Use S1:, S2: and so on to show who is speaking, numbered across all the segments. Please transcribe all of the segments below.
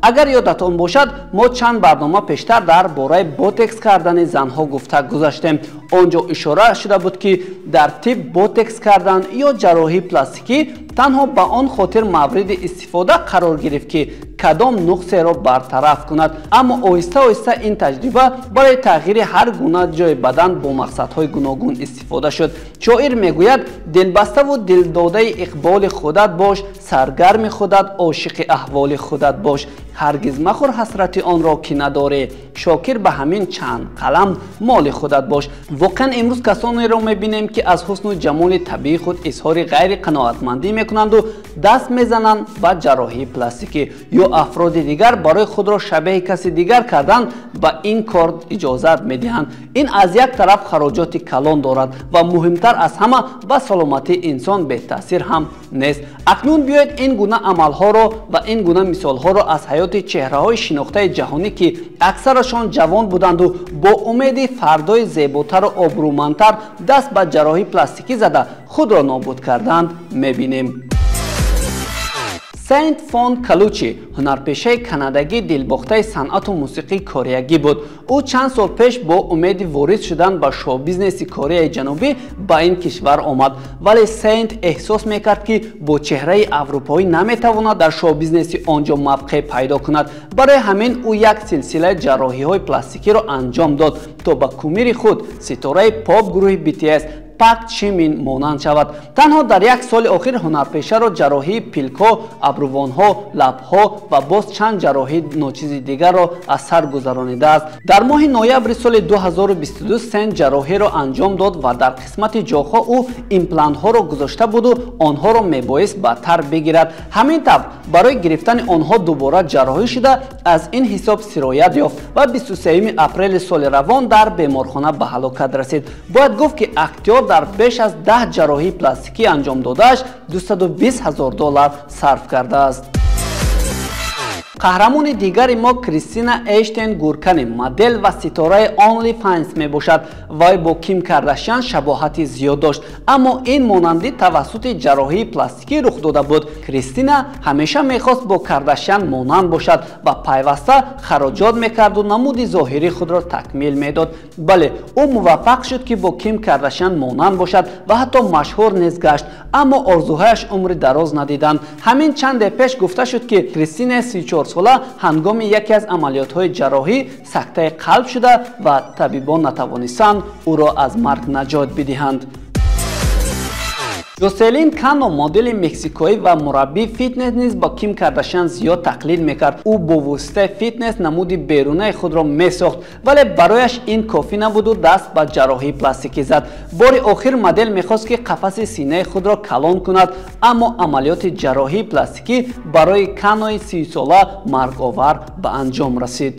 S1: Агар ёдатон бошад, мо чанд барнома пештар дар бораи ботекс кардани занҳо гуфта гузаштем. Он ҷо ишора шуда буд, ки дар тиб ботекс кардан ё ҷарроҳии пластикӣ танҳо ба он хотир мавриди истифода қарор гирифт, ки кадом нуқсеро бартараф кунад. Аммо оҳиста-оҳиста ин таҷриба барои тағйири ҳар гуна ҷои бадан бо мақсадҳои гуногун истифода шуд. Шоир мегӯяд: дилбаставу дилдодаи иқболи худат бош, саргарми худат, ошиқи аҳволи худат бош. Ҳаргиз махӯр ҳасрати онро, ки надорӣ, шокир ба ҳамин чанд қалам моли худат бош. Воқеан, имрӯз касонеро мебинем, ки аз ҳусну ҷамоли табиии худ изҳори ғайри қаноатмандӣ мекунанду даст мезананд ба ҷарроҳии пластикӣ, ё афроди дигар барои худро шабеҳи каси дигар кардан ба ин кор иҷозат медиҳанд. Ин аз як тараф хароҷоти калон дорад ва муҳимтар аз ҳама, ба саломатии инсон бетаъсир ҳам нест. Акнун биёед, ин гуна амалҳоро ва ин гуна мисолҳоро аз ҳаёти чеҳраҳои шинохтаи ҷаҳонӣ, ки аксарашон ҷавон буданду бо умеди фардои зеботару обрӯмандтар даст ба ҷарроҳии пластикӣ зада, худро нобуд карданд, мебинем. Сент Фон Калучи ҳунарпешаи канадагӣ, дилбохтаи санъату мусиқии кореягӣ буд. Ӯ чанд сол пеш бо умеди ворид шудан ба шоу-бизнеси Кореяи Ҷанубӣ ба ин кишвар омад, вале Сент эҳсос мекард, ки бо чеҳраи аврупоӣ наметавонад дар шоу-бизнеси он ҷо мавқеъ пайдо кунад. Барои ҳамин ӯ як силсилаи ҷарроҳиҳои пластикиро анҷом дод, то ба кумири худ, ситораи поп гурӯҳи BTS Пак Чимин монанд шавад. Танҳо дар як соли охир ҳунарпешаро ҷарроҳии пилкҳо, абрувонҳо, лабҳо ва боз чанд ҷарроҳии ночизи дигарро аз сар гузаронидааст. Дар моҳи ноябри соли 2022 Сент ҷарроҳиро анҷом дод ва дар қисмати ҷоҳҳо ӯ имплантҳоро гузошта буду онҳоро мебоист ба тар бигирад. Ҳамин тавр, барои гирифтани онҳо дубора ҷарроҳӣ шуда, аз ин ҳисоб сироят ёфт ва 23 апрели соли равон дар беморхона ба ҳалокат расид. Бояд гуфт, ки актёр дар беш аз 10 ҷарроҳии пластикӣ анҷом додааш 220 ҳазор доллар сарф кардааст. Қаҳрамони дигари мо Кристина Эштен Гуркани, модел ва ситораи OnlyFans мебошад. Вай бо Ким Кардашян шабоҳати зиёд дошт, аммо ин монандӣ тавассути ҷарроҳии пластикӣ рух дода буд. Кристина ҳамеша мехост бо Кардашян монанд бошад ва пайваста хароҷот мекарду намуди зоҳирии худро такмил медод. Бале, ӯ муваффақ шуд, ки бо Ким Кардашян монанд бошад ва ҳатто машҳур низ гашт, аммо орзуҳояш умри дароз надиданд. Ҳамин чанде пеш гуфта шуд, ки Кристина 34 сола ҳангоми яке аз амалиётҳои ҷарроҳӣ сактаи қалб шуда ва табибон натавонистанд ӯро аз марг наҷот бидиҳанд. Ҷоселин Кано, модели мексикоӣ ва мураббии фитнес низ ба Ким Кардашян зиёд тақлид мекард. Ӯ бо воситаи фитнес намуди берунаи худро месохт, вале барояш ин кофӣ набуду даст ба ҷарроҳии пластикӣ зад. Бори охир модел мехост, ки қафаси синаи худро калон кунад, аммо амалиёти ҷарроҳии пластикӣ барои Канои 30-сола марговар ба анҷом расид.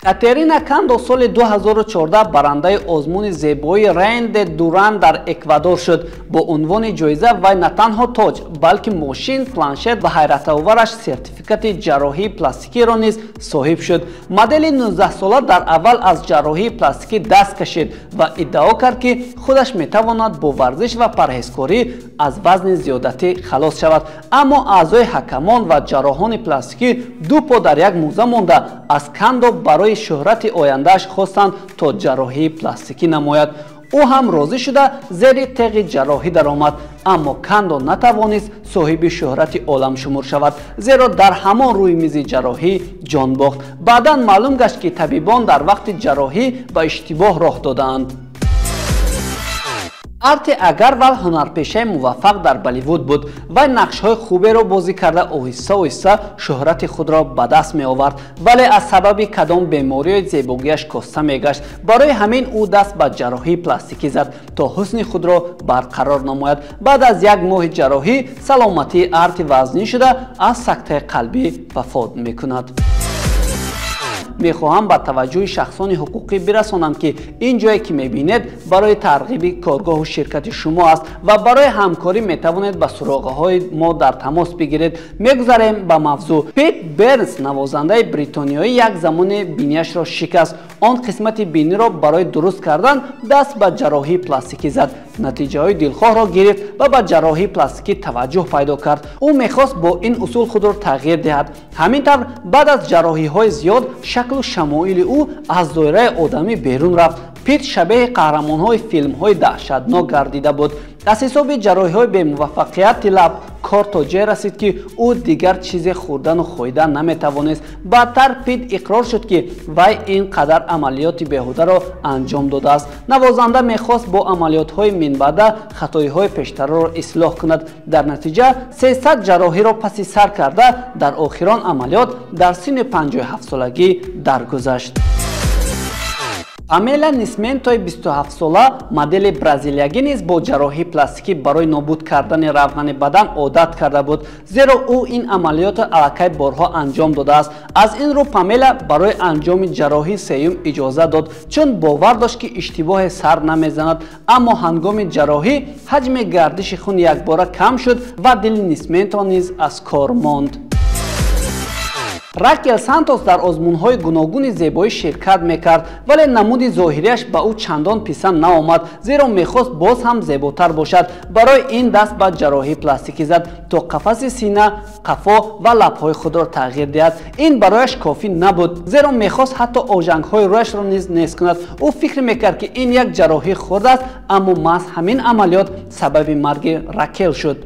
S1: Катерина Кандо соли 2014 барандаи озмуни зебоии Рен де Дуран дар Эквадор шуд. Бо унвони ҷоиза вай на танҳо тоҷ, балки мошин, планшет ва ҳайратовараш сертификати ҷарроҳии пластикиро низ соҳиб шуд. Модели 19-сола дар аввал аз ҷарроҳии пластикӣ даст кашид ва иддао кард, ки худаш метавонад бо варзиш ва парҳезкорӣ аз вазни зиёдатӣ халос шавад, аммо аъзои ҳакамон ва ҷарроҳони пластикӣ ду по дар як мӯза монда, аз Кандо барои шӯҳрати ояндааш хостанд, то ҷарроҳии пластикӣ намояд. Ӯ ҳам розӣ шуда, зери теғи ҷарроҳӣ даромад, аммо Кандо натавонист соҳиби шӯҳрати оламшумур шавад, зеро дар ҳамон рӯи мизи ҷарроҳӣ ҷон бохт. Баъдан маълум гашт, ки табибон дар вақти ҷарроҳӣ ба иштибоҳ роҳ додаанд. Арти Агарвал ҳунарпешаи муваффақ дар Болливуд буд. Вай нақшҳои хуберо бозӣ карда, оҳиста оҳиста шӯҳрати худро ба даст меовард, вале аз сабаби кадом бемории зебогиаш коста мегашт. Барои ҳамин ӯ даст ба ҷарроҳии пластикӣ зад, то ҳусни худро барқарор намояд. Баъд аз як моҳи ҷарроҳӣ саломатии Арти вазнин шуда, аз сактаи қалбӣ вафот мекунад. мехоҳам ба таваҷҷӯҳи шахсони ҳуқуқӣ бирасонам, ки ин ҷое ки мебинед барои тарғиби коргоҳу ширкати шумо аст ва барои ҳамкорӣ метавонед ба суроғаҳои мо дар тамос бигиред. Мегузарем ба мавзӯъ. Пит Бернс, навозандаи бритониёӣ, як замоне бинияшро шикаст. Он қисмати биниро барои дуруст кардан даст ба ҷарроҳии пластикӣ зад. Натиҷаҳои дилхоҳро гирифт ва ба ҷарроҳии пластикӣ таваҷҷӯҳ пайдо кард. Ӯ мехост бо ин усул худро тағйир диҳад. Ҳамин тавр баъд аз ҷарроҳиҳои зиёд шаклу шамоили ӯ аз доираи одамӣ берун рафт. Пит шабеҳи қаҳрамонҳои филмҳои даҳшатнок гардида буд. Аз ҳисоби ҷарроҳиҳои бемуваффақияти лаб кор то ҷое расид, ки ӯ дигар чизе хӯрдану хоидан наметавонист. Баъдтар Пит иқрор шуд, ки вай ин қадар амалиёти беҳударо анҷом додааст. Навозанда мехост бо амалиётҳои минбаъда хатоиҳои пештараро ислоҳ кунад. Дар натиҷа 300 ҷарроҳиро паси сар карда, дар охирон амалиёт дар синни 57-солагӣ даргузашт. Памела Нисментои 27-сола, модели бразилиягӣ низ бо ҷарроҳии пластикӣ барои нобуд кардани равғани бадан одат карда буд, зеро ӯ ин амалиётро аллакай борҳо анҷом додааст. Аз ин рӯ Памела барои анҷоми ҷарроҳии сеюм иҷоза дод, чун бовар дошт, ки иштибоҳе сар намезанад. Аммо ҳангоми ҷарроҳӣ ҳаҷми гардиши хун якбора кам шуд ва дили Нисменто низ аз кор монд. Ракел Сантос дар озмунҳои гуногуни зебоӣ ширкат мекард, вале намуди зоҳирияш ба ӯ чандон писанд наомад, зеро мехост боз ҳам зеботар бошад. Барои ин даст ба ҷарроҳии пластикӣ зад, то қафаси сина, қафо ва лабҳои худро тағйир диҳад. Ин барояш кофӣ набуд, зеро мехост ҳатто ожангҳои рӯяшро низ нест кунад. Ӯ фикр мекард, ки ин як ҷарроҳии хурд аст, аммо маҳз ҳамин амалиёт сабаби марги Ракел шуд.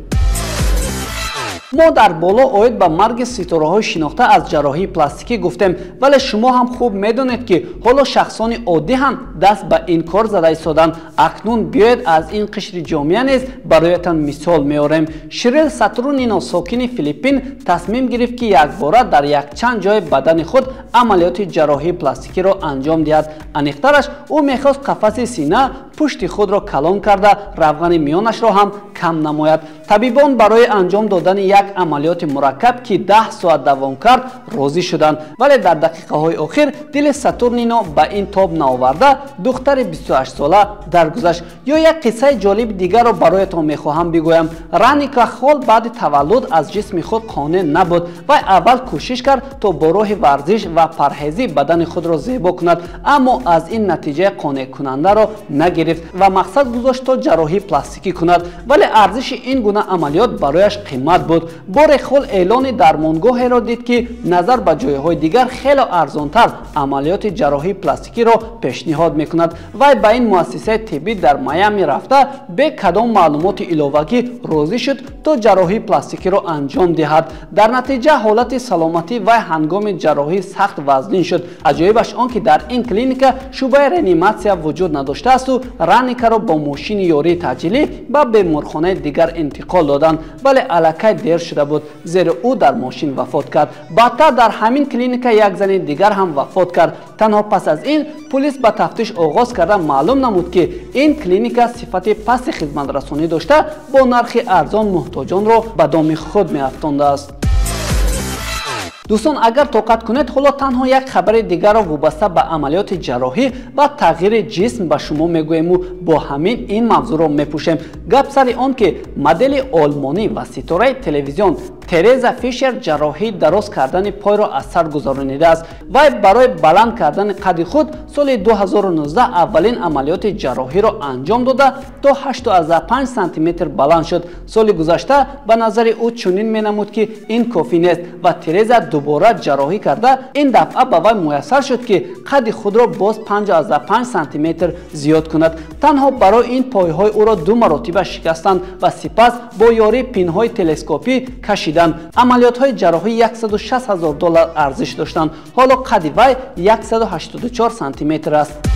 S1: Мо дар боло оид ба марги ситораҳои шинохта аз ҷарроҳии пластикӣ гуфтем, вале шумо ҳам хуб медонед, ки ҳоло шахсони оддӣ ҳам даст ба ин кор зада истоданд. Акнун биёед аз ин қишри ҷомеа низ бароятон мисол меорем. Ширил Сатурнино, сокини Филиппин, тасмим гирифт, ки якбора дар якчанд ҷои бадани худ амалиёти ҷарроҳии пластикиро анҷом диҳад. Аниқтараш, ӯ мехост қафаси сина, пушти худро калон карда, равғани миёнашро ҳам кам намояд. Табибон барои анҷом додани як амалиёти мураккаб, ки 10 соат давом кард, розӣ шуданд, вале дар дақиқаҳои охир дили Сатурнино ба ин тоб наоварда, духтари 28-сола даргузашт. Ё як қиссаи ҷолиби дигарро бароятон мехоҳам бигӯям. Раника Хол баъди таваллуд аз ҷисми худ қонеъ набуд. Вай аввал кӯшиш кард, то бо роҳи варзиш ва парҳезӣ бадани худро зебо кунад, аммо аз ин натиҷаи қонеъкунандаро нагирифт ва мақсад гузошт, то ҷарроҳии пластикӣ кунад, вале арзиши ин гуна амалиёт барояш қимат буд. Боре Хол эълони дармонгоҳеро дид, ки назар ба ҷойҳои дигар хеле арзонтар амалиёти ҷарроҳии пластикиро пешниҳод мекунад. Вай ба ин муассисаи тиббӣ дар Майами рафта, бе кадом маълумоти иловагӣ розӣ шуд, то ҷарроҳии пластикиро анҷом диҳад. Дар натиҷа ҳолати саломатии вай ҳангоми ҷарроҳӣ сахт вазнин шуд. Аҷоибаш он, ки дар ин клиника шӯъбаи реаниматсия вуҷуд надоштаасту Раникаро бо мошини ёрии таъҷилӣ ба беморхонаи дигар интиқол доданд, вале аллакай дер шуда буд, зеро ӯ дар мошин вафот кард. Баъдтар дар ҳамин клиника як зани дигар ҳам вафот кард. Танҳо пас аз ин пулис ба тафтиш оғоз карда маълум намуд, ки ин клиника сифати пасти хизматрасонӣ дошта, бо нархи арзон муҳтоҷонро ба доми худ меафтондааст. Дӯстон, агар тоқат кунед, ҳоло танҳо як хабари дигарро вобаста ба амалиёти ҷарроҳӣ ва тағйири ҷисм ба шумо мегӯему бо ҳамин ин мавзӯъро мепӯшем. Гап сари он, ки модели олмонӣ ва ситораи телевизион Тереза Фишер ҷарроҳии дароз кардани пойро аз сар гузаронидааст. Вай барои баланд кардани қадди худ соли 2019 аввалин амалиёти ҷарроҳиро анҷом дода, то 8,5 сантиметр баланд шуд. Соли гузашта ба назари ӯ чунин менамуд, ки ин кофӣ нест ва Тереза дубора ҷарроҳӣ карда, ин дафъа ба вай муяссар шуд, ки қадди худро боз 5,5 сантиметр зиёд кунад. Танҳо барои ин пойҳои ӯро ду маротиба шикастанд ва сипас бо ёрии пинҳои телескопӣ кашиданд. Амалиётҳои ҷарроҳӣ 160 000 доллар арзиш доштанд. Ҳоло қадди вай 184 сантиметр аст.